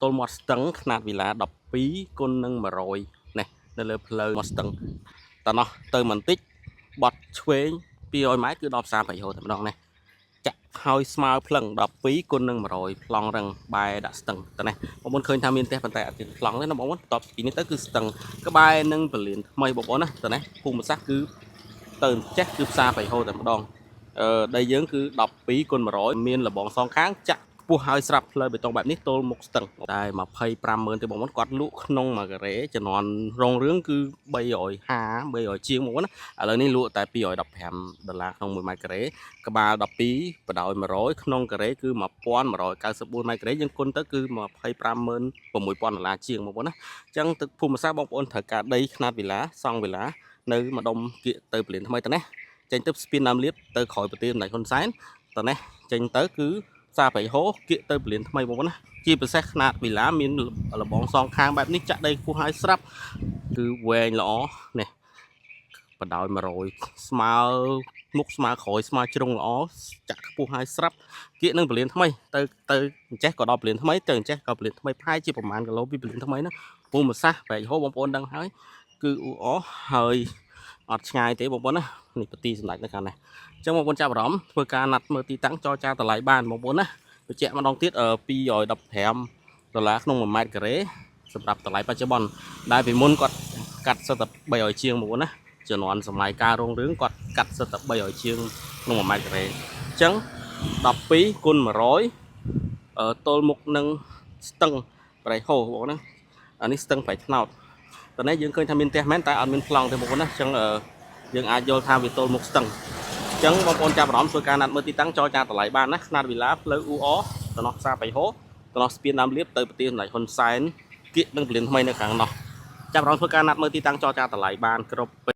ទល់មាត់ស្ទឹងខ្នាតវីឡា12គុណនឹង100នេះនៅលើផ្លូវមាត់ស្ទឹងតណោះទៅបន្តិចបត់ឆ្វេង200ម៉ែត្រគឺដល់ផ្សារប្រៃហូតែម្ដងនេះចាក់ហើយស្មើភ្លឹង12គុណនឹង100ប្លង់រឹងបែរដាក់ស្ទឹងតនេះបងប្អូនឃើញថាមានផ្ទះប៉ុន្តែអត់មានប្លង់ទេណាបងប្អូនបន្ទាប់ពីនេះទៅគឺស្ទឹងក្បែរនឹងពលានថ្មីបងប្អូនណាតនេះភូមិសាស្ត្រគឺទៅចេះគឺផ្សារប្រៃហូតែម្ដងអឺដីយើងគឺ12គុណ100មានលបងសងខាងចាក់ខ្ពស់ហើយស្រាប់ផ្លូវបេតុងបែបនេះទល់មុខស្ទឹងតែ25ម៉ឺនទេបងប្អូនគាត់លក់ក្នុងមួយការ៉េជំនាន់រងរឿងគឺ350 300ជាងបងប្អូនណាឥឡូវនេះលក់តែ215ដុល្លារក្នុង1ម៉ែត្រការ៉េក្បាល12បដោយ100ក្នុងការ៉េគឺ1194ម៉ែត្រការ៉េយើងគុណទៅគឺ256,000ដុល្លារជាងបងប្អូនណាអញ្ចឹងទឹកភូមិសាស្ត្របងប្អូនត្រូវការដីខ្នាតវិឡាសង់វិឡានៅម្ដុំគៀកទៅពលានថ្មីទៅណាចេញទៅស្ពានដើមលៀបទៅក្រោយប្រទេសសម្ដេចហ៊ុនសែនតនេះចេញទៅគឺផ្សារប្រៃហូគៀកទៅពលានថ្មីបងប្អូនណាជាពិសេសខ្នាតវិឡាមានលបងសងខាងបែបនេះចាក់ដីខ្ពស់ហើយស្រាប់គឺវែងល្អនេះបដោយ100ស្មើមុខស្មើក្រោយស្មើជ្រុងល្អចាក់ខ្ពស់ហើយស្រាប់គៀកនឹងពលានថ្មីទៅទៅអញ្ចេះក៏ដល់ពលានថ្មីទៅអញ្ចេះក៏ពលានថ្មីប្រហែលជាប្រហែលគីឡូពីពលានថ្មីហ្នឹងភូមិសាស្ត្រប្រែកហូបងប្អូនដឹងហើយគឺអ៊ូអហើយអត់ឆ្ងាយទេបងប្អូនណានេះប្រទីសម្ដេចនៅខាងនេះអញ្ចឹងបងប្អូនចាប់អារម្មណ៍ធ្វើការណាត់មើលទីតាំងចរចាតម្លៃបានបងប្អូនណាបញ្ជាក់ម្ដងទៀត215ដុល្លារក្នុង1ម៉ែត្រការ៉េសម្រាប់តម្លៃបច្ចុប្បន្នដែលពីមុនគាត់កាត់សិតតែ300ជាងបងប្អូនណាជំនាន់សម័យការរងរឿងគាត់កាត់សិតតែ300ជាងក្នុង1ម៉ែត្រការ៉េអញ្ចឹង12គុណ100ទល់មុខនឹងស្ទឹងប្រៃហូបងប្អូនណាអានេះស្ទឹងប្រៃថ្នោតតនេះយើងឃើញថាមានផ្ទះមែនតែអត់មានប្លង់ទេបងប្អូនណាអញ្ចឹងយើងអាចយល់ថាវាទល់មុខស្ទឹងអញ្ចឹងបងប្អូនចាប់អារម្មណ៍ធ្វើការណាត់មើលទីតាំងចរចាតម្លៃបានណាខ្នាតវិឡាផ្លូវអ៊ូអតំណោះផ្សារបៃហូតំណោះស្ពានដើមលៀបទៅប្រទេសសម្ដេចហ៊ុនសែនគៀកនឹងពលានថ្មីនៅខាងនោះចាប់អារម្មណ៍ធ្វើការណាត់មើលទីតាំងចរចាតម្លៃបានគ្រប់ពេល។